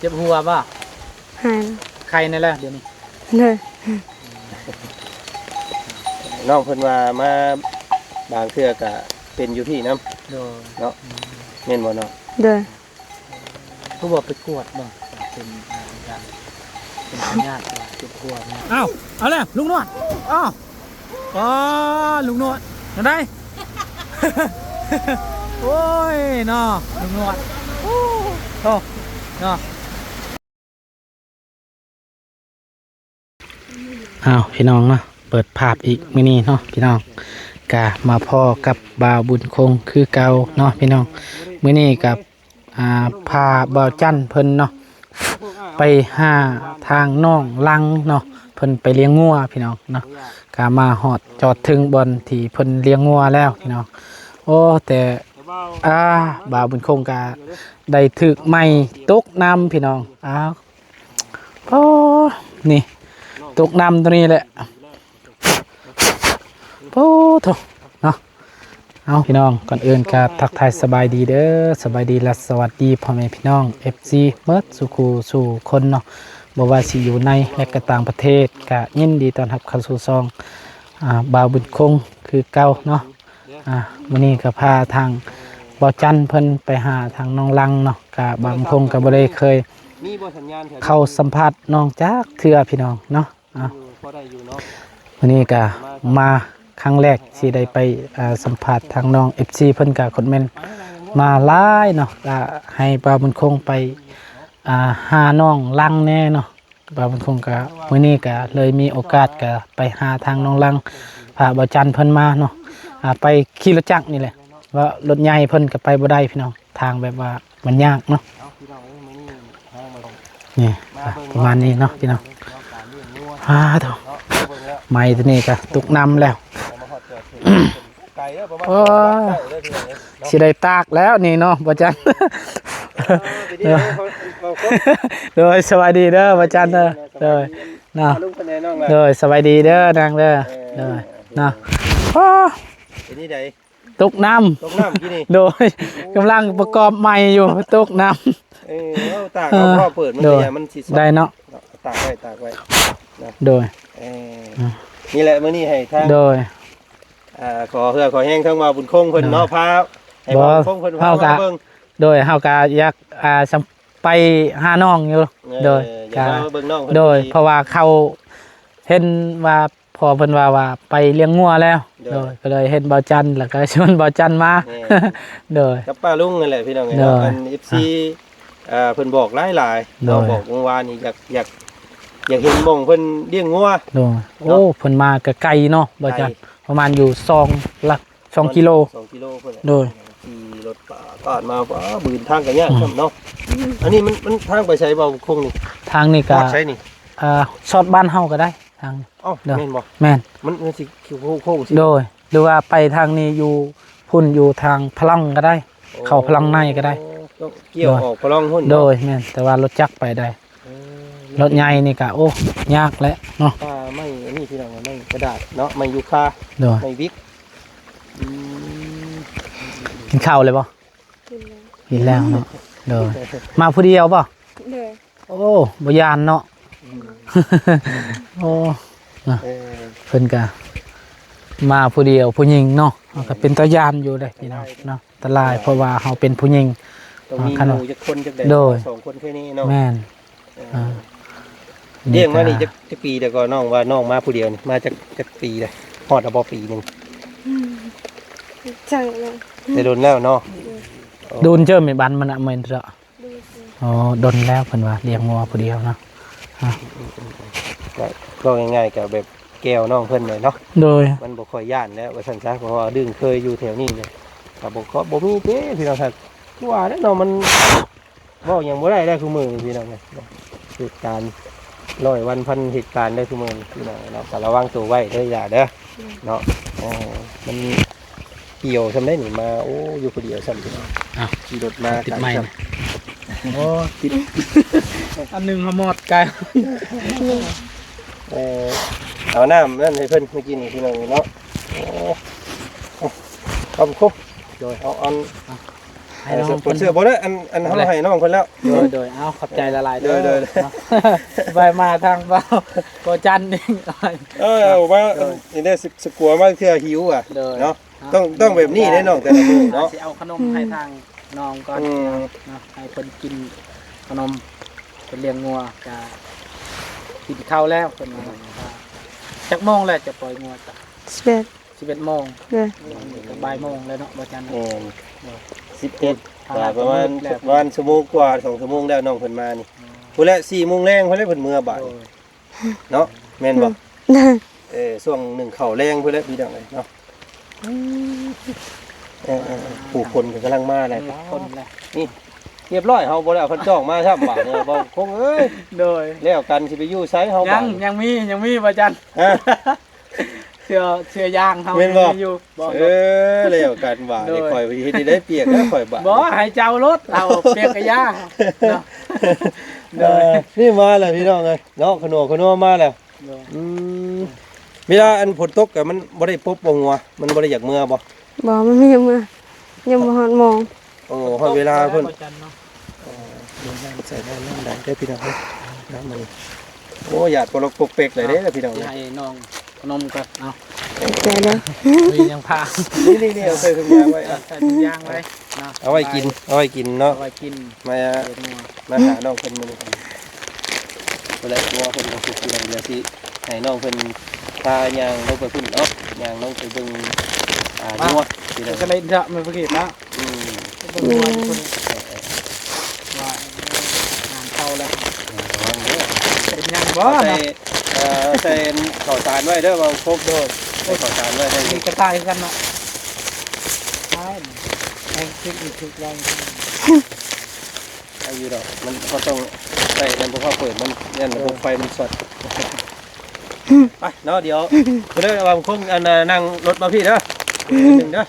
ເຈັບຫົວບໍ່? ຫາຍ ໄຄແດ່ແລ້ວດຽວນີ້. ໂດຍ. ນ້ອງເພິ່ນວ່າມາບາງເທື່ອກະເປັນຢູ່ພີ້ນຳ. ໂດຍ. ເນາະ. ອືມ ແມ່ນບໍ່ນ້ອງ? ໂດຍ. ຄືວ່າໄປກວດເບິ່ງ ເປັນອາການ ເປັນພະຍາດ ເຈັບຫົວ. ອ້າວ ເອົາແລ້ວລຸງໜວດ. ອ້າວ ອໍ ລຸງໜວດ ຈັ່ງໃດ? ໂອ້ຍເນາະ ລຸງໜວດ ໂອ້ ເນາະ. ອ້າວ ພີ່ນ້ອງເນາະ ເປີດພາບອີກມື້ນີ້ເນາະ ພີ່ນ້ອງ ກະມາພໍ້ກັບບ່າວບຸນຄົງຄືເກົ່າເນາະ ພີ່ນ້ອງ. ມື້ນີ້ກະ ອ່າ ພາບ່າວຈັນເພິ່ນເນາະ ໄປຫາທາງນ້ອງລັງເນາະ ເພິ່ນໄປລ້ຽງງົວ ພີ່ນ້ອງເນາະ. ກະມາຮອດຈອດເຖິງບ່ອນທີ່ເພິ່ນລ້ຽງງົວແລ້ວ ພີ່ນ້ອງ. ໂອ້ ແຕ່ ອ່າ ບ່າວບຸນຄົງກະໄດ້ຖືກໄມ້ຕົກນ້ຳ ພີ່ນ້ອງ. ອ້າວ ໂອ້ ນີ້ຕົກນ້ຳຕົວນີ້ແຫຼະ. ໂອ້ໂທ້ເນາະ. ເອົາ ພີ່ນ້ອງ ກ່ອນອື່ນກະທັກທາຍສະບາຍດີເດີ ສະບາຍດີ ແລະ ສະຫວັດດີພໍ່ແມ່ພີ່ນ້ອງ ເອັຟຊີ ເໝິດສູ່ຄູ່ສູ່ຄົນເນາະ. ບໍ່ວ່າຊິຢູ່ໃນ ແລະ ກະຕ່າງປະເທດ ກະຍິນດີຕ້ອນຮັບເຂົ້າສູ່ຊ່ອງ ອ່າ ບ່າວບຸນຄົງຄືເກົ່າເນາະ. ອ່າ ມື້ນີ້ກະພາທາງບ່າວຈັນເພິ່ນໄປຫາທາງນ້ອງລັງເນາະ. ກະບ່າວບຸນຄົງກະບໍ່ໄດ້ເຄີຍເຂົ້າສຳພາດນ້ອງຈັກເທື່ອ ພີ່ນ້ອງເນາະ. ອ່າ ພໍໄດ້ຢູ່ເນາະ. ມື້ນີ້ກະມາຄັ້ງແລກ ຊິໄດ້ໄປ ອ່າ ສຳພາດທາງນ້ອງ ເອັຟຊີ ເພິ່ນກະຄອມເມັນມາຫຼາຍເນາະ. ກະໃຫ້ບ່າວບຸນຄົງໄປ ອ່າ ຫານ້ອງລັງແດ່ເນາະ. ບ່າວບຸນຄົງກະ ມື້ນີ້ກະເລີຍມີໂອກາດກະໄປຫາທາງນ້ອງລັງ ພາບ່າວຈັນເພິ່ນມາເນາະ. ອ່າ ໄປຂີ່ລົດຈັກນີ້ແຫຼະ ວ່າລົດໃຫຍ່ເພິ່ນກະໄປບໍ່ໄດ້ ພີ່ນ້ອງ. ທາງແບບວ່າມັນຍາກເນາະ. ນີ້ ປະມານນີ້ເນາະ ພີ່ນ້ອງ. ອ້າໂທ້ ໄມ້ຕົວນີ້ກະຕົກນ້ຳແລ້ວ. ໂອ້ ຊິໄດ້ຕາກແລ້ວນີ້ເນາະ ບ່າວຈັນ. ໂດຍ ສະບາຍດີເດີ ບ່າວຈັນເດີ. ໂດຍ ເນາະ. ໂດຍ ສະບາຍດີເດີນາງເດີ. ໂດຍ ເນາະ. ໂອ້ ເປັນຈັ່ງໃດ? ຕົກນ້ຳ ຕົກນ້ຳກີ້ນີ້. ໂດຍ ກຳລັງປະກອບໃໝ່ຢູ່ ຕົກນ້ຳ. ເອີ ເອົາຕາກ ເອົາພໍເປີດມັນ ໂດຍ ມັນຊິໄດ້ເນາະ. ຕາກໄວ້ ຕາກໄວ້ນະ. ໂດຍ ເອີ ນີ້ແຫຼະ ມື້ນີ້ໃຫ້ທາງ ໂດຍ ອ່າ ຂໍເຫື່ອຂໍແຮງທາງບ່າວບຸນຄົງເພິ່ນເນາະ ພາໃຫ້ບ່າວບຸນຄົງເພິ່ນພາມາເບິ່ງ. ໂດຍ ເຮົາກະຢາກ ອ່າ ສຳ ໄປຫານ້ອງຢູ່. ໂດຍ ກະ ໂດຍ ເພາະວ່າເຂົາເຫັນວ່າ ພໍ່ເພິ່ນວ່າ ວ່າໄປລ້ຽງງົວແລ້ວ. ໂດຍ ໂດຍ ກໍເລີຍເຫັນບ່າວຈັນ ແລ້ວກໍຊວນບ່າວຈັນມາ. ໂດຍ ກັບປ້າລຸງນັ້ນແຫຼະ ພີ່ນ້ອງເອີຍເນາະ. ອັນ ເອັຟຊີ ເພິ່ນບອກຫຼາຍໆເນາະ. ບອກເມື່ອວານນີ້ ຢາກ ຢາກ ຢາກເຫັນໝ່ອງເພິ່ນລ້ຽງງົວ. ໂດຍ ໂອ້ ເພິ່ນມາກໍໄກເນາະ ບ່າວຈັນ. ປະມານຢູ່ສອງຫຼັກ ສອງກິໂລ ສອງກິໂລພຸ້ນແຫຼະ. ໂດຍ ຂີ່ລົດປາດມາ ປາດ ບືນທາງກໍຍາກຊ້ຳເນາະ. ອັນນີ້ມັນ ມັນທາງໄປໃສ ບ່າວຄົງນີ້? ທາງນີ້ກໍ ຮອດໃສນີ້? ອ່າ ຊອດບ້ານເຮົາກໍໄດ້ ທາງ. ເອົ້າ ແມ່ນບໍ່? ແມ່ນ ມັນ ມັນຊິໂຄ້ງໆຊິ. ໂດຍ ຫຼືວ່າໄປທາງນີ້ ຢູ່ພຸ້ນ ຢູ່ທາງພະລັອງກໍໄດ້. ເຂົ້າພະລັອງໃນກໍໄດ້. ຕ້ອງກ່ຽວອອກພະລັອງພຸ້ນ. ໂດຍ ແມ່ນ ແຕ່ວ່າລົດຈັກໄປໄດ້. ເອີ ລົດໃຫຍ່ນີ້ກະ ໂອ້ ຍາກແຫຼະເນາະ. ປ່າໄມ້ອັນນີ້ພີ່ນ້ອງ ໄມ້ກະດາດເນາະ ໄມ້ຢູຄາ. ໂດຍ ໄມ້ວິກ. ອືມ ກິນເຂົ້າແລ້ວບໍ່? ກິນແລ້ວ ກິນແລ້ວເນາະ. ໂດຍ ມາຜູ້ດຽວບໍ່? ໂດຍ ໂອ້ ບໍ່ຢ້ານເນາະ. ອືມ ໂອ້ ນະ ເອີ ເພິ່ນກະມາຜູ້ດຽວ ຜູ້ຍິງເນາະ. ເອີ ເຮົາກະເປັນຕາຢ້ານຢູ່ເດ້ພີ່ນ້ອງເນາະ. ອັນຕະລາຍ ເພາະວ່າເຮົາເປັນຜູ້ຍິງ. ຕ້ອງມີໝູ່ຈັກຄົນຈັກໃດ ໂດຍ ສອງຄົນແຄ່ນີ້ເນາະ. ແມ່ນ ເອີ ອ່າ ລ້ຽງມານີ້ຈັກ ຈັກປີແລ້ວກໍ ນ້ອງວ່ານ້ອງມາຜູ້ດຽວນີ້ ມາຈັກ ຈັກປີແລ້ວ? ຮອດແລ້ວບໍ່ປີໜຶ່ງ? ອືມ ຈັກແລ້ວ ແຕ່ດົນແລ້ວເນາະ. ໂດຍ ໂດນເຈີແມ່ນບັນມັນນະ ແມ່ນເນາະ. ໂດຍ ອໍ ດົນແລ້ວເພິ່ນວ່າລ້ຽງງົວຜູ້ດຽວເນາະ. ອ່າ ກໍ ກໍງ່າຍໆ ກໍແບບແກ່ວນ້ອງເພິ່ນແຫຼະເນາະ. ໂດຍ ມັນບໍ່ຄ່ອຍຢ້ານແລ້ວວ່າຊັ້ນຊະ ເພາະວ່າດຶງເຄີຍຢູ່ແຖວນີ້ເລີຍ. ກໍບໍ່ ກໍບໍ່ມີເດ້ພີ່ນ້ອງທ່ານ ຄືວ່າແຫຼະເນາະ ມັນເວົ້າຫຍັງບໍ່ໄດ້ແລ້ວ ຄືມື້ນີ້ພີ່ນ້ອງເອີຍ. ເຫດການຮ້ອຍວັນພັນເຫດການເດີ ຄືມື້ນີ້ພີ່ນ້ອງເນາະ. ກໍລະວັງໂຕໄວ້ເດີ ຢ່າເດີ ອືມ ເນາະ. ເອີ ມັນ ກ່ຽວຊ່ຳໃດນີ້ມາ ໂອ້ ຢູ່ຜູ້ດຽວຊ່ຳ. ອ້າວ ຂີ່ລົດມາ ຕິດໄມ້ ໂອ້ ຕິດ ອັນໜຶ່ງຫາໝອດກາຍ. ເອີ ເອົານ້ຳນັ້ນໃຫ້ເພິ່ນເມື່ອກີ້ນີ້ພີ່ນ້ອງເນາະ. ໂອ້ ຂອບຄຸນ. ໂດຍ ເອົາອັນ ໃຫ້ນ້ອງ ເອີ ເພິ່ນ ເພິ່ນຊື້ບໍ່ໄດ້ ອັນ ອັນເຮົາໃຫ້ນ້ອງເພິ່ນແລ້ວ. ໂດຍ ໂດຍ ເອົາ ຂອບໃຈຫຼາຍໆເດີ. ໂດຍ ໂດຍ ໄປມາທາງເວົ້າ ບໍ່ຈັນນີ້ ເອີ ເອົາມາ ໂດຍ ອັນນີ້ເດ້ ສະ ສະກົວມາເທື່ອຫິວອະ. ໂດຍ ເນາະ ເອົາ ຕ້ອງ ຕ້ອງແບບນີ້ເດ້ນ້ອງ ແຕ່ລະມື້ເນາະ. ຊິເອົາຂະໜົມໃຫ້ທາງນ້ອງກ່ອນ ອືມ ເນາະ ໃຫ້ເພິ່ນກິນຂະໜົມ ເພິ່ນລ້ຽງງົວ ກະກິນເຂົ້າແລ້ວເພິ່ນວ່າ. ອືມ ຈັກໂມງແລ້ວຈະປ່ອຍງົວ? ສິບເອັດ ສິບເອັດໂມງ. ໂດຍ ກໍບ່າຍໂມງແລ້ວເນາະ ບໍ່ຈັນເນາະ. ແມ່ນ ໂດຍ ສິບເອັດ ກໍປະມານ ປະມານຊົ່ວໂມງກວ່າ ສອງຊົ່ວໂມງແລ້ວ ນ້ອງເພິ່ນມານີ້. ອືມ ພຸ້ນແຫຼະ ສີ່ໂມງແລງພຸ້ນແຫຼະ ເພິ່ນເມືອບາດນີ້. ໂດຍ ເນາະ ແມ່ນບໍ່? ໂດຍ ເອີ ຊ່ວງໜຶ່ງເຂົ້າແລງພຸ້ນແຫຼະ ພີ່ນ້ອງເອີຍເນາະ. ອືມ ເອີໆ ຜູ້ຄົນກໍກຳລັງມາແຫຼະ ຄົນແຫຼະ ນີ້ ຮຽບຮ້ອຍ ເຮົາບໍ່ໄດ້ເອົາຄັນຈອກມາຊ້ຳບາດນີ້ ບ່າວຄົງເອີຍ. ໂດຍ ແລ້ວກັນຊິໄປຢູ່ໃສເຮົາ ຍັງ ບາດນີ້ ຍັງມີ ຍັງມີບໍ່ຈັນ? ຮະ ເສື້ອ ເສື້ອຢາງເຮົາ ແມ່ນບໍ່? ຍັງມີຢູ່ບໍ່? ເອີ ແລ້ວກັນບາດນີ້ ໂດຍ ຂ້ອຍເຮັດໄດ້ປຽກແລ້ວຂ້ອຍບາດ ບໍ່ ໃຫ້ເຈົ້າໂລດ ເອົາປຽກກະຢ່າເນາະ. ໂດຍ ເອີ ນີ້ມາແລ້ວພີ່ນ້ອງເອີຍເນາະ ຂະໜວກຂະນົວມາແລ້ວ. ໂດຍ ອືມ ເວລາອັນຝົນຕົກກະມັນບໍ່ໄດ້ປົບບໍ່ຫົວ ມັນບໍ່ໄດ້ຢາກເມືອບໍ່? ບໍ່ ມັນບໍ່ຢາກເມືອ ຍັງບໍ່ຮອດໂມງ. ໂອ້ ຮອດເວລາເພິ່ນ ບໍ່ຈັນເນາະ. ເອີ ໃສ່ແວ່ນນ້ຳໃດເດີພີ່ນ້ອງເອີຍ ນ້ຳມັນ. ໂອ້ ຢາດປົກເປັກເລີຍເດ້ພີ່ນ້ອງເອີຍ. ໃຫ້ນ້ອງຂະໜົມກ່ອນ ເອົາ ໃສ່ເດີ ນີ້ຍັງພາ ນີ້ໆ ເອົາໃສ່ຖົງຢາງໄວ້ ເອີ ໃສ່ຖົງຢາງໄວ້ເນາະ ເອົາໄວ້ກິນ ເອົາໄວ້ກິນເນາະ ເອົາໄວ້ກິນ ມາ ມາຫານ້ອງເພິ່ນມື້ນີ້ ເພິ່ນລະງົວເພິ່ນກໍຄືຊິໄດ້ ດຽວຊິໃຫ້ນ້ອງເພິ່ນພາຍ່າງລົງໄປພຸ້ນເນາະ ຍ່າງລົງໄປເບິ່ງ ອ່າ ງົວ ຊິໄດ້ ຈະໄດ້ເນາະ ມື້ກີ້ເນາະ. ອືມ ເບິ່ງງົວຢູ່ພຸ້ນ ເອີໆ ວ່າງານເຂົ້າແລ້ວ ເອີ ລະວັງເດີ ເປັນຫຍັງບໍ່ ໃສ່ ເນາະ ເອີ ໃສ່ເຂົ້າສານໄວ້ເດີ ວ່າຄົບ ໂດຍ ໃສ່ເຂົ້າສານໄວ້ໃຫ້ ມີກະຕ່າຍຄືກັນເນາະ ໃຊ້ ໃຫ້ຖືກອີກຖືກໄວ້ ໃຫ້ຢູ່ດອກ ມັນ ເຮົາຕ້ອງໃສ່ນັ້ນ ເພາະວ່າເປີດມັນ ຢ້ານລະບົບໄຟມັນຊັອດ. ໄປເນາະ ດຽວ ເດີ ວ່າຄົງ ອັນ ນັ່ງລົດມາພີ້ເດີ ໜຶ່ງເດີ.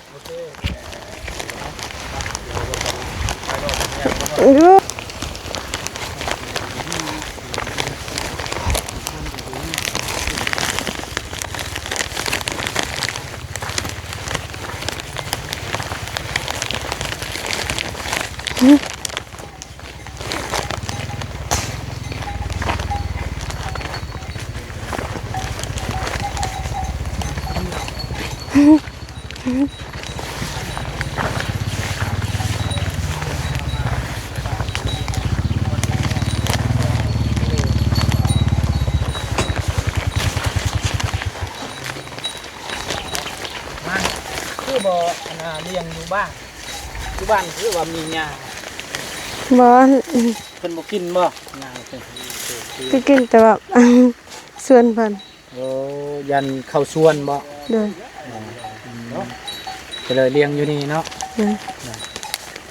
ມັນຄືບໍ່ ອັນນ່າ ລ້ຽງຢູ່ບ້ານ ຢູ່ບ້ານຄືວ່າມີຫຍ້າ ບໍ່ ເພິ່ນບໍ່ກິນບໍ່? ຫຍ້າເພິ່ນ ຄືກິນແຕ່ວ່າ ສວນເພິ່ນ. ໂອ້ ຢ້ານເຂົ້າສວນບໍ່? ໂດຍ ອືມ ກໍເລີຍລ້ຽງຢູ່ນີ້ເນາະ. ໂດຍ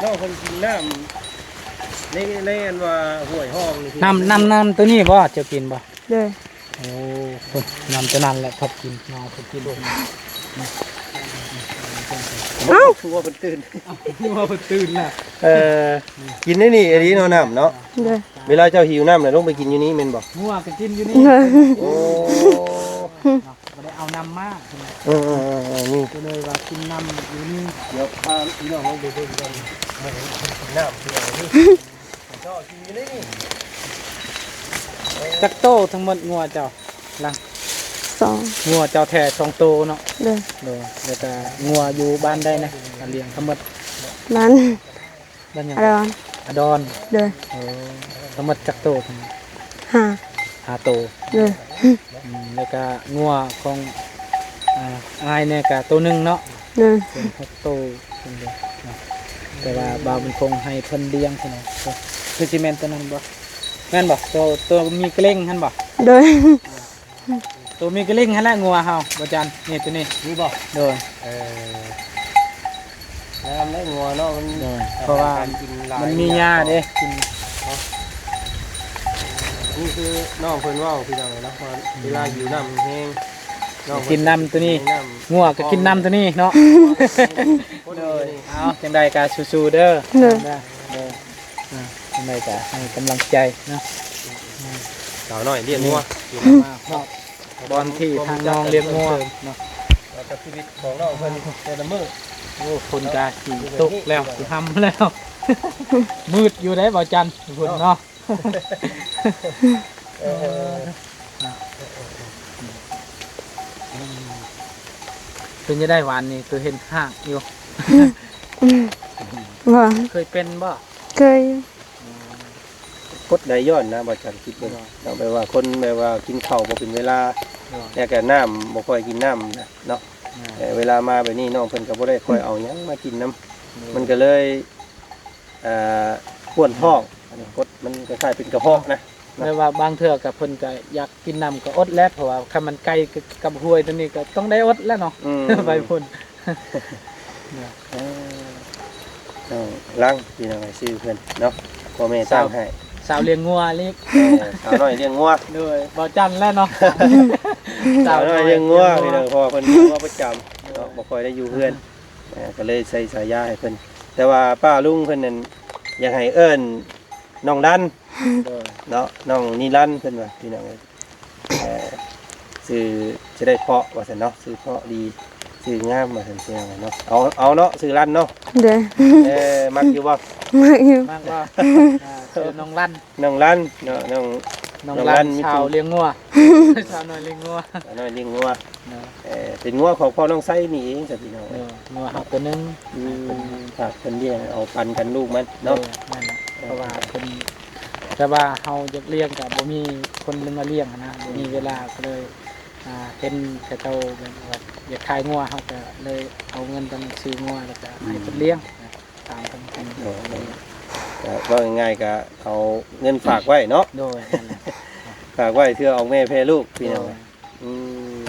ນ້ອງເພິ່ນກິນນ້ຳໃນ ໃນອັນວ່າຫ້ວຍຮ່ອງນີ້ ນ້ຳ ນ້ຳ ນ້ຳໂຕນີ້ບໍ່ ເຈົ້າກິນບໍ່? ໂດຍ ໂອ້ ນ້ຳໂຕນັ້ນແຫຼະຊອບກິນ ນ້ອງເພິ່ນກິນ. ເອົ້າ ຫົວເພິ່ນຕື່ນ ຫົວເພິ່ນຕື່ນນະ. ເອີ ກິນໃນນີ້ອີ່ຫຼີເນາະ ນ້ຳເນາະ. ໂດຍ ເວລາເຈົ້າຫິວນ້ຳນະ ລົງໄປກິນຢູ່ນີ້ແມ່ນບໍ່? ງົວກໍກິນຢູ່ນີ້. ໂອ້ ບໍ່ໄດ້ເອົານ້ຳມາ. ເອີໆໆໆ ນີ້ ກໍເລີຍວ່າກິນນ້ຳຢູ່ນີ້. ດຽວພາພີ່ນ້ອງລົງໄປເບິ່ງກ່ອນ ນ້ຳເປັນຫຍັງນີ້ ເຈາະກິນຢູ່ໃນນີ້. ຈັກໂຕທັງໝົດງົວເຈົ້າ? ລະ ສອງ ງົວເຈົ້າແທ້ສອງໂຕເນາະ. ໂດຍ ໂດຍ ແລ້ວກະງົວຢູ່ບ້ານໃດນະ ລ້ຽງທັງໝົດ? ບ້ານ ບ້ານຫຍັງ? ອາດອນ ອາດອນ. ໂດຍ ເອີ ທັງໝົດຈັກໂຕ? ຫ້າ ຫ້າໂຕ. ໂດຍ ອືມ ແລ້ວກະງົວຂອງ ອ່າ ອ້າຍແດ່ກະໂຕໜຶ່ງເນາະ. ໂດຍ ເປັນຫົກໂຕ ເປັນເດ້ເນາະ. ແຕ່ວ່າບ່າວບຸນຄົງໃຫ້ເພິ່ນລ້ຽງພຸ້ນນະ ຄືຊິແມ່ນໂຕນັ້ນບໍ່? ແມ່ນບໍ່? ໂຕ ໂຕມີກະເລັງຫັ້ນບໍ່? ໂດຍ ໂຕມີກະເລັງຫັ້ນແຫຼະງົວເຮົາ ບໍ່ຈັນ ນີ້ ໂຕນີ້ ນີ້ບໍ່? ໂດຍ ເອີ ງາມເດ້ງົວເນາະ ມັນ ໂດຍ ເພາະວ່າມັນມີຫຍ້າເດ້ກິນ. ນີ້ຄືນ້ອງເພິ່ນເວົ້າພີ່ນ້ອງເນາະ ວ່າເວລາຫິວນ້ຳແຮງ ກິນນ້ຳໂຕນີ້ ງົວກໍກິນນ້ຳໂຕນີ້ເນາະ. ໂດຍ ເອົາ ຈັ່ງໃດກໍສູ້ໆເດີ. ໂດຍ ໂດຍ ອ່າ ຈັ່ງໃດກໍໃຫ້ກຳລັງໃຈເນາະ. ສາວນ້ອຍລ້ຽງງົວ ມາຮອດບ່ອນທີ່ທາງນ້ອງລ້ຽງງົວເນາະ ກັບຊີວິດຂອງນ້ອງເພິ່ນແຕ່ລະມື້. ໂອ້ ຝົນກະຊິຕົກແລ້ວ ຊິຄ່ຳແລ້ວ ມືດຢູ່ເດ້ ບ່າວຈັນ ພຸ້ນເນາະ. ເອີ ເປັນຈັ່ງໃດຫວານນີ້ ຄືເຫັນຮາກຢູ່? ບໍ່ ເຄີຍເປັນບໍ່? ເຄີຍ. ກົດໄດ້ຍ້ອນນະ ບໍ່ຈັກຄິດເບິ່ງເນາະ ແບບວ່າຄົນແບບວ່າກິນເຂົ້າບໍ່ເປັນເວລາ ແລ້ວກໍນ້ຳບໍ່ຄ່ອຍກິນນ້ຳນະເນາະ. ເອີ ເວລາມາແບບນີ້ນ້ອງເພິ່ນກໍບໍ່ໄດ້ຄ່ອຍເອົາຫຍັງມາກິນນຳ ມັນກໍເລີຍ ເອີ ປວດທ້ອງ ອັນນີ້ກົດ ມັນຄ້າຍໆເປັນກະເພາະນະ. ແບບວ່າບາງເທື່ອກໍເພິ່ນກໍຢາກກິນນ້ຳກໍອົດແຫຼະ ເພາະວ່າຄັນມັນໃກ້ກັບຫ້ວຍຕົວນີ້ກໍຕ້ອງໄດ້ອົດແຫຼະເນາະ ໄປພຸ້ນ. ເອີ ນ້ອງລັງ ພີ່ນ້ອງ ຊື່ເພິ່ນເນາະ ພໍ່ແມ່ຕັ້ງໃຫ້ ສາວລ້ຽງງົວອີກ ເອີ ສາວນ້ອຍລ້ຽງງົວ ໂດຍ ບ່າວຈັນແຫຼະເນາະ ສາວນ້ອຍລ້ຽງງົວ ພີ່ນ້ອງ ເພາະວ່າເພິ່ນລ້ຽງງົວປະຈຳເນາະ ບໍ່ຄ່ອຍໄດ້ຢູ່ເຮືອນ ເອີ ກໍເລີຍໃສ່ສາຍາໃຫ້ເພິ່ນ. ແຕ່ວ່າປ້າລຸງເພິ່ນນັ້ນຢາກໃຫ້ເອີ້ນນ້ອງລັນ ໂດຍ ເນາະ ນ້ອງນິລັນເພິ່ນວ່າ ພີ່ນ້ອງເອີຍ ເອີ ຊື່ຈະໄດ້ເພາະວ່າຊັ້ນເນາະ ຊື່ເພາະດີ ຊື່ງາມວ່າຊັ້ນ ພີ່ນ້ອງເນາະ. ເອົາ ເອົາເນາະ ຊື່ລັນເນາະ ໂດຍ ເອີ ມັກຢູ່ບໍ່? ມັກຢູ່ ມັກບໍ່? ອ່າ ຊື່ນ້ອງລັນ ນ້ອງລັນເນາະ ນ້ອງ ນ້ອງລັນ ສາວລ້ຽງງົວ ສາວນ້ອຍລ້ຽງງົວ ສາວນ້ອຍລ້ຽງງົວ ເອີ ເປັນງົວຂອງພໍ່ນ້ອງໄຊນີ້ເອງຊະ ພີ່ນ້ອງ ເອີ ງົວເຮົາຕົວໜຶ່ງ ອືມ ຝາກເພິ່ນລ້ຽງ ເອົາປັນກັນລູກມັນເນາະ ແມ່ນແຫຼະ ເພາະວ່າເພິ່ນ ແຕ່ວ່າເຮົາຢາກລ້ຽງກໍບໍ່ມີຄົນມາລ້ຽງຫັ້ນນະ ບໍ່ມີເວລາ ກໍເລີຍ ອ່າ ເຫັນເຂົາເຈົ້າແບບວ່າຢາກຂາຍງົວ ເຮົາກໍເລີຍເອົາເງິນຕົວນັ້ນຊື້ງົວ ແລ້ວກໍໃຫ້ເພິ່ນລ້ຽງ ຕາມເພິ່ນ ໂດຍ ກໍເວົ້າງ່າຍໆ ກໍເອົາເງິນຝາກໄວ້ເນາະ ໂດຍ ນັ້ນແຫຼະ ຝາກໄວ້ເພື່ອອອກແມ່ແຜ່ລູກ ພີ່ນ້ອງ ໂດຍ ອືມ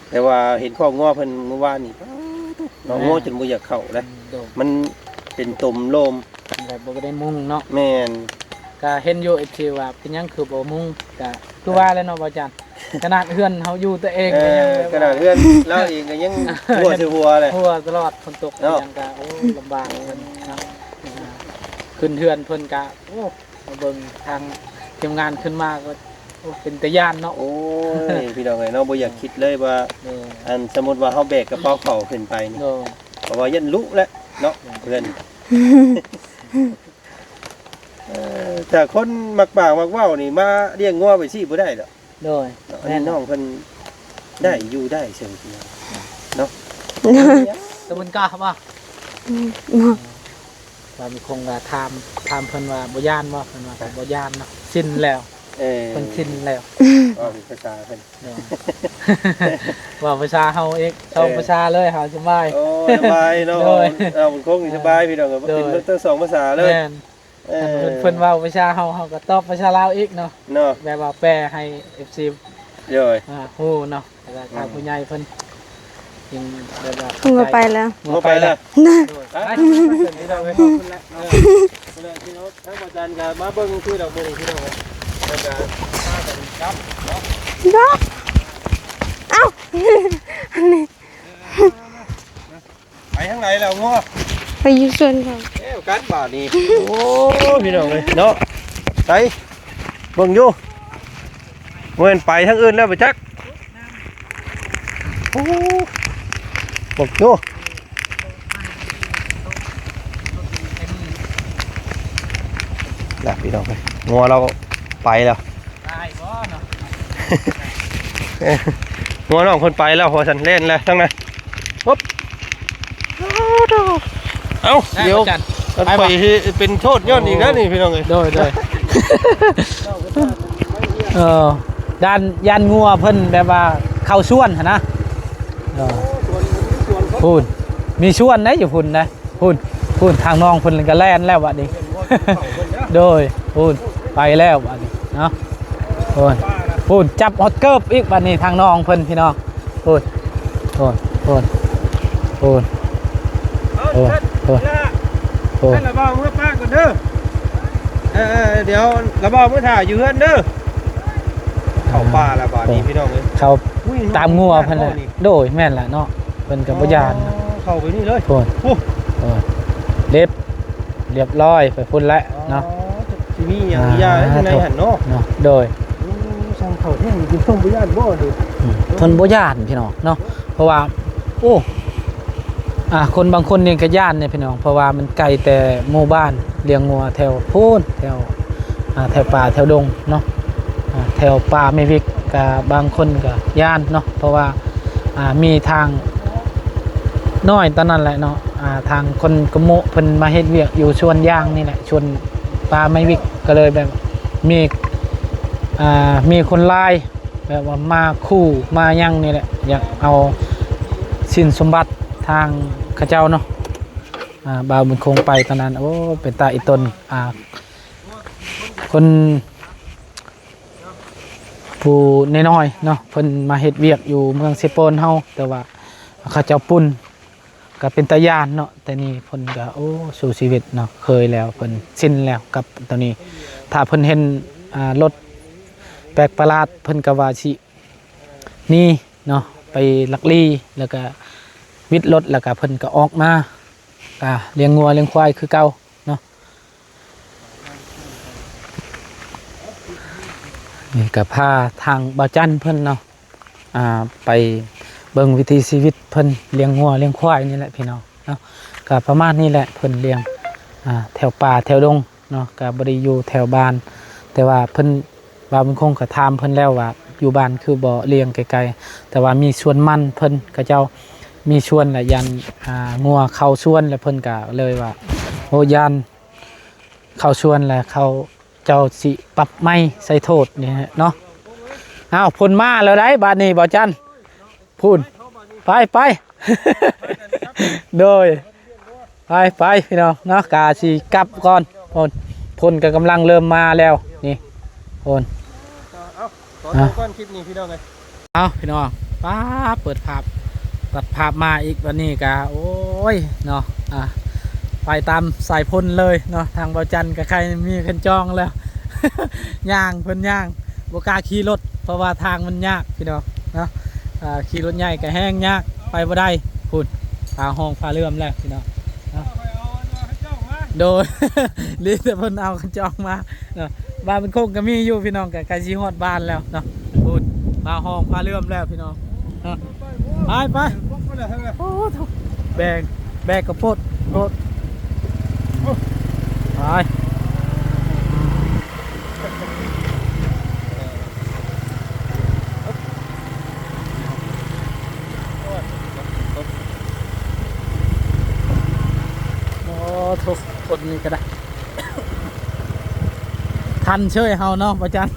ແຕ່ວ່າເຫັນຄອກງົວເພິ່ນມື້ວານນີ້ ປາດໂທ້ ເນາະ ແມ່ນ ງົວຈົນບໍ່ຢາກເຂົ້າເດ້ ອືມ ໂດຍ ມັນເປັນຕົມໂລມ ແບບບໍ່ໄດ້ມຸງເນາະ ແມ່ນ ກະເຫັນຢູ່ ເອັຟຊີ ວ່າເປັນຫຍັງຄືບໍ່ມຸງ ກະຄືວ່າແຫຼະເນາະ ບ່າວຈັນ ຂະໜາດເຮືອນເຮົາຢູ່ຕົວເອງ ເອີ ກໍຍັງແບບວ່າ ຂະໜາດເຮືອນລາວເອງກໍຍັງຮົ່ວໃສ່ຫົວເລີຍ ຮົ່ວຕະຫຼອດ ຝົນຕົກ ເນາະ ຫຍັງກະ ໂອ້ ລຳບາກເພິ່ນເນາະ ອ່າ ຂຶ້ນເຮືອນເພິ່ນກະ ໂອ້ ມາເບິ່ງທາງທີມງານຂຶ້ນມາກໍ ໂອ້ ເປັນຕາຢ້ານເນາະ ໂອ້ຍ ພີ່ນ້ອງເອີຍເນາະ ບໍ່ຢາກຄິດເລີຍວ່າ ໂດຍ ອັນ ສົມມຸດວ່າເຮົາແບກກະເປົາເຂົ້າຂຶ້ນໄປນີ້ ໂດຍ ເພາະວ່າຢ້ານລຸແຫຼະເນາະ ໂດຍ ເຮືອນ ເອີ ຖ້າຄົນມັກປາກມັກເວົ້ານີ້ ມາລ້ຽງງົວໄປຊີ້ບໍ່ໄດ້ດອກ ໂດຍ ເນາະ ອັນນີ້ ແມ່ນ ນ້ອງເພິ່ນໄດ້ຢູ່ໄດ້ເຊິ່ງເນາະ ຕະເວັນກາບໍ່? ອືມ ບໍ່ ວ່າມີຄົງວ່າຖາມ ຖາມເພິ່ນວ່າບໍ່ຢ້ານບໍ່? ເພິ່ນວ່າກໍບໍ່ຢ້ານເນາະ ຊິນແລ້ວ ເອີ ເພິ່ນຊິນແລ້ວ ເວົ້າເປັນພາສາເພິ່ນ ໂດຍ ເວົ້າພາສາເຮົາອີກ ສອງ ເອີ ພາສາເລີຍ ເຮົາສະບາຍ ໂອ້ ສະບາຍເນາະ ໂດຍ ເວົ້າຄົງນີ້ສະບາຍ ພີ່ນ້ອງ ໂດຍ ເປັນທັງສອງພາສາເລີຍ ແມ່ນ ເອີ ເພິ່ນ ເພິ່ນເວົ້າພາສາເຮົາ ເຮົາກໍຕອບພາສາລາວອີກເນາະ ເນາະ ແບບວ່າແປໃຫ້ ເອັຟຊີ ໂດຍ ອ່າ ຮູ້ເນາະ ແລ້ວກໍທາງ ອືມ ຜູ້ໃຫຍ່ເພິ່ນ ຈຶ່ງແບບວ່າ ເພິ່ນກໍໄປແລ້ວ ເຂົ້າໃຈ ບໍ່ໄປແລ້ວ ໂດຍ ໄປ ພີ່ນ້ອງເອີຍ ເອີ ພີ່ນ້ອງ ທາງອາຈານກໍມາເບິ່ງຄືດອກມື້ນີ້ ພີ່ນ້ອງເອີຍ ແລ້ວກໍພາກັນກັບເນາະ ເນາະ ເອົ້າ ອັນນີ້ ໄປທາງໃດແລ້ວງົວ? ໄປຢູ່ສວນເຂົາ ເອີ ກັນບາດນີ້ ໂອ້ ພີ່ນ້ອງເອີຍເນາະ ໄປເບິ່ງຢູ່ ບໍ່ແມ່ນໄປທາງອື່ນແລ້ວບໍ່ຈັກ ໂອ້ ເບິ່ງຢູ່ ລະ ພີ່ນ້ອງເອີຍ ງົວລາວໄປແລ້ວ ຕາຍບໍ່ເນາະ ເອີ ງົວນ້ອງເພິ່ນໄປແລ້ວ ວ່າຊັ້ນ ແລ່ນແລ້ວທາງນັ້ນ ປຶບ ເອົ້າ ດຽວ ໄປບໍ່? ຂ້ອຍຊິເປັນໂທດຍ້ອນອີກແລ້ວນີ້ ໂອ້ ພີ່ນ້ອງເອີຍ ໂດຍ ໂດຍ ເອີ ຢ້ານ ຢ້ານງົວເພິ່ນແບບວ່າເຂົ້າສວນຫັ້ນນະ ເອີ ພຸ້ນ ມີສວນໃດຢູ່ພຸ້ນໃດ ພຸ້ນ ພຸ້ນ ທາງນ້ອງເພິ່ນກໍແລ່ນແລ້ວບັດນີ້ ໂດຍ ພຸ້ນ ໄປແລ້ວບັດນີ້ເນາະ ພຸ້ນ ພຸ້ນ ຈັບຮອດເກີບອີກບັດນີ້ ທາງນ້ອງເພິ່ນ ພີ່ນ້ອງ ພຸ້ນ ພຸ້ນ ພຸ້ນ ພຸ້ນ ເອົ້າ ພຸ້ນ ພຸ້ນ ລະ ພຸ້ນ ໃຫ້ລະບ່າວເມືອປ້າກ່ອນເດີ ເອີ ເອີ ດຽວລະບ່າວເມືອຖ້າຢູ່ເຮືອນເດີ ເຂົ້າປ່າລະບາດນີ້ ພີ່ນ້ອງເອີຍ ເຂົ້າ ອຸ້ຍ ຕາມງົວເພິ່ນແຫຼະ ໂດຍ ແມ່ນລະເນາະ ເພິ່ນກໍບໍ່ຢ້ານ ອໍ ເຂົ້າໄປນີ້ເລີຍ ໂອ້ ໂອ້ ໂອ້ ເລັບ ລຽບຮ້ອຍໄປພຸ້ນແຫຼະເນາະ ອໍ ຊິມີຫຍັງ ອ່າ ຢູ່ໃນຫັ້ນເນາະ ເນາະ ໂດຍ ໂອ້ ຊ່າງເຂົ້າແທ້ ກິນສົ້ມບໍ່ຢ້ານບໍ່ນີ້ ອືມ ເພິ່ນບໍ່ຢ້ານພີ່ນ້ອງເນາະ ເພາະວ່າ ໂອ້ ອ່າ ຄົນບາງຄົນນີ້ກໍຢ້ານເດ້ພີ່ນ້ອງ ເພາະວ່າມັນໄກແຕ່ໝູ່ບ້ານ ລ້ຽງງົວແຖວພຸ້ນ ແຖວ ອ່າ ແຖວປ່າແຖວດົງເນາະ ອ່າ ແຖວປ່າໄມ້ວິກ ກໍບາງຄົນກໍຢ້ານເນາະ ເພາະວ່າ ອ່າ ມີທາງນ້ອຍຕອນນັ້ນແຫຼະເນາະ ອ່າ ທາງຄົນກະໂມະເພິ່ນມາເຮັດວຽກຢູ່ສວນຢາງນີ້ແຫຼະ ສວນປ່າໄມ້ວິກ ກໍເລີຍແບບມີ ອ່າ ມີຄົນລາຍ ແບບວ່າມາຂູ່ມາຫຍັງນີ້ແຫຼະ ຢາກເອົາສິນສົມບັດທາງເຂົາເຈົ້າເນາະ ອ່າ ບ່າວບຸນຄົງໄປຕອນນັ້ນ ໂອ້ ເປັນຕາອີຕົນ ອ່າ ຄົນຜູ້ນ້ອຍໆເນາະ ເພິ່ນມາເຮັດວຽກຢູ່ເມືອງເຊໂປນເຮົາ ແຕ່ວ່າເຂົາເຈົ້າປຸ້ນ ກໍເປັນຕາຢ້ານເນາະ ແຕ່ນີ້ເພິ່ນກໍ ໂອ້ ສູ້ຊີວິດເນາະ ເຄີຍແລ້ວ ເພິ່ນຊິນແລ້ວກັບໂຕນີ້ ຖ້າເພິ່ນເຫັນ ອ່າ ລົດແປກປະຫຼາດ ເພິ່ນກໍວ່າຊິໜີເນາະ ໄປລັກລີ້ ແລ້ວກໍວິດລົດ ແລ້ວກໍເພິ່ນກໍອອກມາ ອ່າ ລ້ຽງງົວລ້ຽງຄວາຍຄືເກົ່າເນາະ. ນີ້ກໍພາທາງບ່າວຈັນເພິ່ນເນາະ ອ່າ ໄປເບິ່ງວິຖີຊີວິດເພິ່ນ ລ້ຽງງົວລ້ຽງຄວາຍນີ້ແຫຼະພີ່ນ້ອງເນາະ ກໍປະມານນີ້ແຫຼະ ເພິ່ນລ້ຽງ ອ່າ ແຖວປ່າແຖວດົງເນາະ ກໍບໍ່ໄດ້ຢູ່ແຖວບ້ານ ແຕ່ວ່າເພິ່ນ ບ່າວບຸນຄົງກໍຖາມເພິ່ນແລ້ວວ່າ ຢູ່ບ້ານຄືບໍ່ລ້ຽງໄກໆ ແຕ່ວ່າມີສວນມັນເພິ່ນ ເຂົາເຈົ້າມີສວນ ແລະ ຢ້ານ ອ່າ ງົວເຂົ້າສວນ ແລະ ເພິ່ນກໍເລີຍວ່າ ໂອ້ ຢ້ານເຂົ້າສວນ ແລະ ເຂົາ ເຈົ້າຊິປັບໃໝໃສ່ໂທດນີ້ເນາະ. ອ້າວ ເພິ່ນມາແລ້ວໃດ໋ ບາດນີ້ ບ່າວຈັນ ພຸ້ນ ໄປ ໄປ ໂດຍ ໄປ ໄປ ພີ່ນ້ອງເນາະ ກະຊິກັບກ່ອນ ພຸ້ນ ຝົນກໍກຳລັງເລີ່ມມາແລ້ວ ນີ້ ພຸ້ນ ເອົາ ຂໍໂທດກ່ອນ ຄລິບນີ້ ພີ່ນ້ອງເອີຍ. ເອົາ ພີ່ນ້ອງ ປ້າ ເປີດພາບ ຕັດພາບມາອີກ ບາດນີ້ກະ ໂອ້ຍ ເນາະ ອ່າ ໄປຕາມສາຍຝົນເລີຍເນາະ. ທາງບ່າວຈັນກະໄຄມີຄັນຈອງແລ້ວ ຍ່າງ ເພິ່ນຍ່າງ ບໍ່ກ້າຂີ່ລົດ ເພາະວ່າທາງມັນຍາກ ພີ່ນ້ອງເນາະ. ອ່າ ຂີ່ລົດໃຫຍ່ກະແຮງຍາກ ໄປບໍ່ໄດ້ ພຸ້ນ ຟ້າຮ້ອງຟ້າເຫຼື່ອມແລ້ວ ພີ່ນ້ອງເນາະ. ໂດຍ ດີແຕ່ເພິ່ນເອົາຄັນຈອງມາ ເນາະ. ບ້ານເພິ່ນຄົງກໍມີຢູ່ ພີ່ນ້ອງ ກໍໃກ້ຊິຮອດບ້ານແລ້ວເນາະ. ພຸ້ນ ຟ້າຮ້ອງຟ້າເຫຼື່ອມແລ້ວ ພີ່ນ້ອງເນາະ. ໄປ ໄປ ໂອ້ໂທ້ ແບກ ແບກກະໂພດໂພດ ໄປ ໂອ້ໂທ້ ຄົນນີ້ກໍໄດ້ ທັນເຊີຍເຮົາເນາະ ບໍ່ຈັນ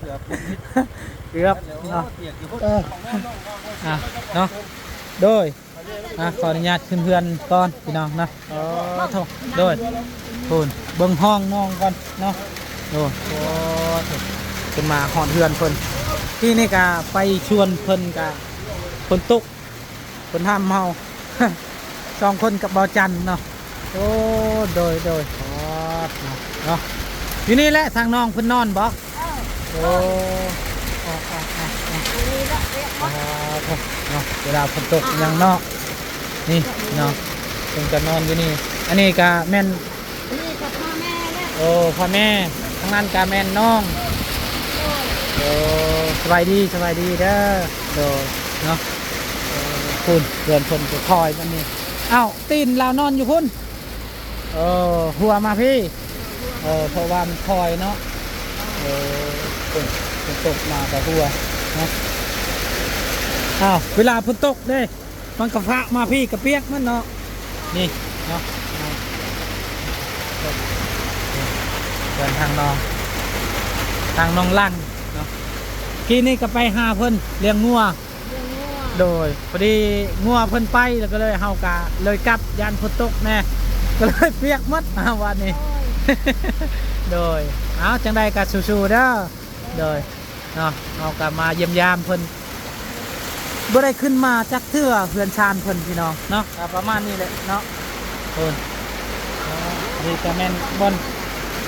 ເກືອບ ເກືອບເນາະ ເອີ ອ່ະ ເນາະ ໂດຍ ອ່ະ ຂໍອະນຸຍາດຂຶ້ນເຮືອນກ່ອນ ພີ່ນ້ອງເນາະ. ອໍ ໂທ້ ໂດຍ ພຸ້ນ ເບິ່ງຫ້ອງນ້ອງກ່ອນເນາະ ໂດຍ ໂອ້ ຂຶ້ນມາຮອດເຮືອນເພິ່ນ ທີ່ນີ້ກະໄປຊວນເພິ່ນກະຝົນຕົກ ເພິ່ນຫ້າມເຮົາ ສອງຄົນກັບບ່າວຈັນເນາະ. ໂອ້ ໂດຍ ໂດຍ ອໍ ເນາະ ຢູ່ນີ້ແຫຼະ ທາງນ້ອງເພິ່ນນອນບໍ? ເອີ ໂອ້ ອໍ ອໍ ອໍ ອໍ ຢູ່ນີ້ແຫຼະ ວຽກ ອໍ ບໍ່ ເນາະ ເວລາຝົນຕົກຫຍັງເນາະ ນີ້ເນາະ ເພິ່ນກໍນອນຢູ່ນີ້ ອັນນີ້ກໍແມ່ນ ນີ້ກໍພໍ່ແມ່ແຫຼະ ໂອ້ ພໍ່ແມ່ ທາງນັ້ນກໍແມ່ນນ້ອງ ໂດຍ ໂອ້ ສະບາຍດີ ສະບາຍດີເດີ ໂດຍ ເນາະ ເອີ ພຸ້ນ ເຮືອນເພິ່ນກໍຄ່ອຍມັນນີ້ ອ້າວ ຕີນລາວນອນຢູ່ພຸ້ນ ເອີ ຫົວມາພີ້ ເອີ ເພາະວ່າມັນຄ່ອຍເນາະ ເອີ ຝົນ ຝົນຕົກມາກໍຫົວເນາະ ອ້າວ ເວລາຝົນຕົກເດ້ ມັນກໍຟະມາພີ້ກໍປຽກໝົດເນາະ ນີ້ເນາະ ເພິ່ນທາງນ້ອງ ທາງນ້ອງຫຼັງເນາະ ກີ້ນີ້ກໍໄປຫາເພິ່ນລ້ຽງງົວ ລ້ຽງງົວ ໂດຍ ພໍດີງົວເພິ່ນໄປ ແລ້ວກໍເລີຍ ເຮົາກໍເລີຍກັບ ຢ້ານຝົນຕົກແດ່ ກໍເລີຍປຽກໝົດ ອ່າ ວານນີ້ ໂດຍ ໂດຍ ເອົາ ຈັ່ງໃດກໍສູ້ໆເດີ ໂດຍ ເນາະ ເຮົາກໍມາຢ້ຽມຢາມເພິ່ນ ບໍ່ໄດ້ຂຶ້ນມາຈັກເທື່ອເຮືອນຊານເພິ່ນ ພີ່ນ້ອງເນາະ ກໍປະມານນີ້ແຫຼະເນາະ ໂອ້ຍ ເນາະ ນີ້ກໍແມ່ນບ່ອນ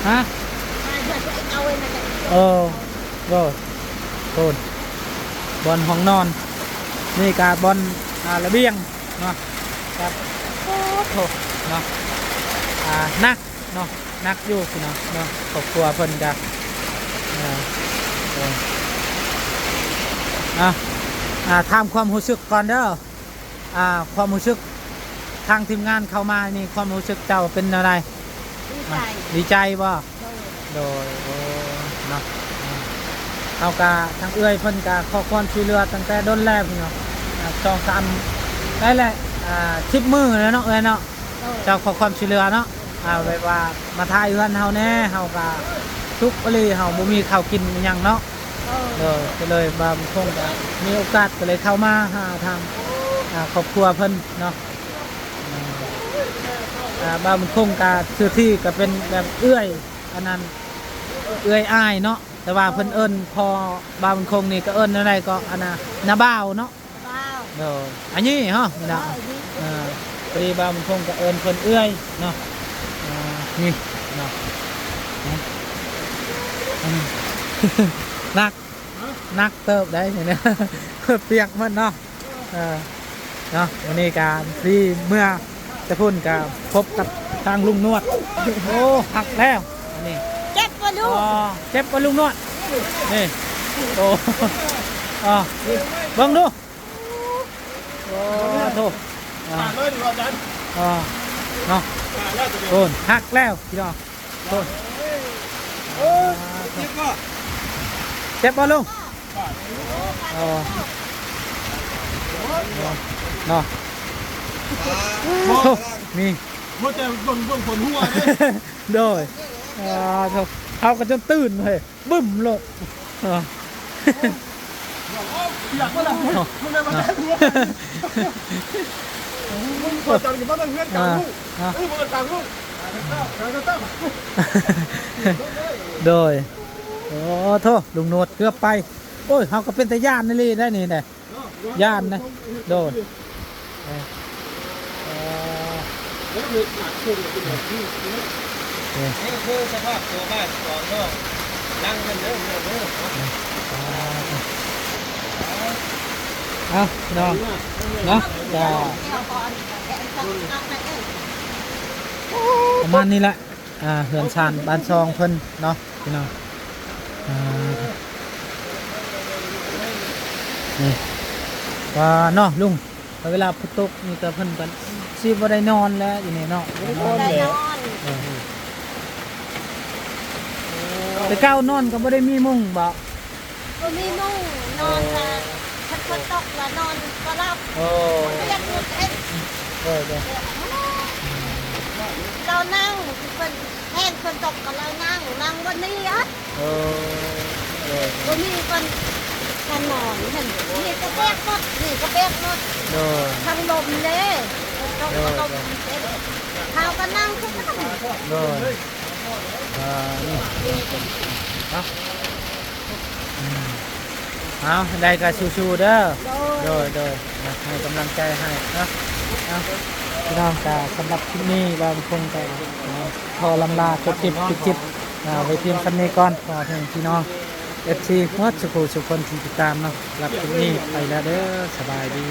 ຮະ ເອີ ໂດຍ ໂດຍ ບ່ອນຫ້ອງນອນ ນີ້ກໍບ່ອນ ອ່າ ລະບຽງເນາະ ກໍ ໂອ້ໂທ້ ເນາະ ອ່າ ໜັກ ເນາະ ໜັກຢູ່ພີ່ນ້ອງເນາະ ຄອບຄົວເພິ່ນກະ ເອີ ເອີ ເອົາ ອ່າ ຖາມຄວາມຮູ້ສຶກກ່ອນເດີ ອ່າ ຄວາມຮູ້ສຶກ ທາງທີມງານເຂົ້າມານີ້ ຄວາມຮູ້ສຶກເຈົ້າເປັນແນວໃດ? ດີໃຈ ດີໃຈບໍ່? ໂດຍ ໂດຍ ໂອ້ ເນາະ ເຮົາກະ ທາງເອື້ອຍເພິ່ນກະຂໍຄວາມຊ່ວຍເຫຼືອຕັ້ງແຕ່ດົນແລ້ວພີ່ນ້ອງ ອ່າ ສອງສາມ ໄດ້ແຫຼະ ອ່າ ສິບມື້ແລ້ວເນາະ ເອື້ອຍເນາະ. ໂດຍ ເຈົ້າຂໍຄວາມຊ່ວຍເຫຼືອເນາະ ອ່າ ໂດຍ ແບບວ່າມາຖ່າຍເຮືອນເຮົາແດ່ ເຮົາກະທຸກອີ່ຫຼີ ເຮົາບໍ່ມີເຂົ້າກິນອີ່ຫຍັງເນາະ. ໂດຍ ໂດຍ ກໍເລີຍບ່າວບຸນຄົງກະມີໂອກາດກໍເລີຍເຂົ້າມາຫາທາງ ອ່າ ຄອບຄົວເພິ່ນເນາະ. ອ່າ ບ່າວບຸນຄົງກະຊື່ທີ່ກະເປັນແບບເອື້ອຍ ອັນນັ້ນ ເອື້ອຍອ້າຍເນາະ ແຕ່ວ່າເພິ່ນເອີ້ນພໍ່ບ່າວບຸນຄົງນີ້ ກໍເອີ້ນແນວໃດກໍ ອັນນ່າ ນ້າບ່າວເນາະ. ໂດຍ ອັນນີ້ເນາະ ເອີ ພໍດີບ່າວບຸນຄົງກໍເອີ້ນເພິ່ນເອື້ອຍເນາະ. ອ່າ ນີ້ເນາະ ອືມ ໜັກ ໜັກເຕີບໄດ໋ນີ້ນະ ປຽກໝົດເນາະ. ເອີ ເນາະ ມື້ນີ້ກະພໍດີເມືອແຕ່ພຸ້ນກະພົບກັບທາງລຸງນວດ. ໂອ້ ຮັກແລ້ວອັນນີ້ ເຈັບບໍ່ລຸງ? ອໍ ເຈັບບໍ່ລຸງນວດ? ນີ້ ໂອ້ ອໍ ເບິ່ງດູ. ໂອ້ ໂທ້ ອ່າ ເນາະ ໂອ້ ຮັກແລ້ວພີ່ນ້ອງ ໂທ້ ເຈັບບໍ່ລຸງ? ອໍ ເນາະ ໂທ້ ມີ ໂດຍ ອ່າ ໂທ້ ເຮົາກໍຈົນຕື່ນເຮີ້ຍ. ບຶ້ມໂລດ ເອີ ປຽກໝົດແລ້ວ ເນາະ ມັນເລີຍມາແຕະຫົວ ເອີ ເອີ ໂດຍ ໂອ້ ໂທ້ ລຸງນວດເກືອບໄປ ໂອ້ຍ ເຮົາກໍເປັນຕາຢ້ານອີ່ຫຼີໄດ໋ນີ້ແຫຼະ. ຢ້ານນະ ໂດຍ ເອີ ເອີ ນີ້ຄືສະພາບຕົວບ້ານຕົວເມືອງຫຼັງເພິ່ນເດີ ເດີ ເອົາ ພີ່ນ້ອງເນາະ ກະປະມານນີ້ແຫຼະ. ອ່າ ເຮືອນຊານບ້ານຊ່ອງເພິ່ນເນາະ ພີ່ນ້ອງ ອ່າ ນີ້ ວ່າເນາະລຸງ ເວລາຝົນຕົກນີ້ກໍເພິ່ນກໍຊິບໍ່ໄດ້ນອນແລ້ວຢູ່ນີ້ເນາະ ບໍ່ໄດ້ນອນ ເອີ ແຕ່ເກົ່ານອນກໍບໍ່ໄດ້ມີມຸ້ງບໍ? ບໍ່ມີມຸ້ງນອນລະ ຄັນຝົນຕົກລະນອນບໍ່ຫຼັບ ໂອ້ ມັນກໍຢາກລຸກເອງ ໂດຍ ໂດຍ ລາວນັ່ງ ເພິ່ນແຮງຝົນຕົກກໍລາວນັ່ງ ນັ່ງບ່ອນນີ້ອະ ໂອ້ ໂດຍ ບໍ່ມີບ່ອນ ຄັນນອນຫັ້ນ ນີ້ກໍປຽກໝົດ ນີ້ກໍປຽກໝົດ ໂດຍ ທັງລົມເດ້ ຝົນຕົກກໍລົມເດ້ ເຮົາກໍນັ່ງຄືກັນ ໂດຍ ອ່າ ນີ້ ເນາະ ອືມ ເອົາ ໄດ້ກໍສູ້ໆເດີ ໂດຍ ໂດຍ ໂດຍ ໃຫ້ກຳລັງໃຈໃຫ້ເນາະ ເອົາ ພີ່ນ້ອງ ກໍສຳລັບຄລິບນີ້ ບ່າວບຸນຄົງກໍຂໍລ່ຳລາຈົບຄລິບ ປິດຄລິບ ອ່າ ໄວ້ພຽງສ່ຳນີ້ກ່ອນ ຂໍໃຫ້ພີ່ນ້ອງ ເອັຟຊີ ໝົດສູ່ຜູ້ສູ່ຄົນທີ່ຕິດຕາມເນາະ ສຳລັບຄລິບນີ້ໄປແລ້ວເດີ ສະບາຍດີ.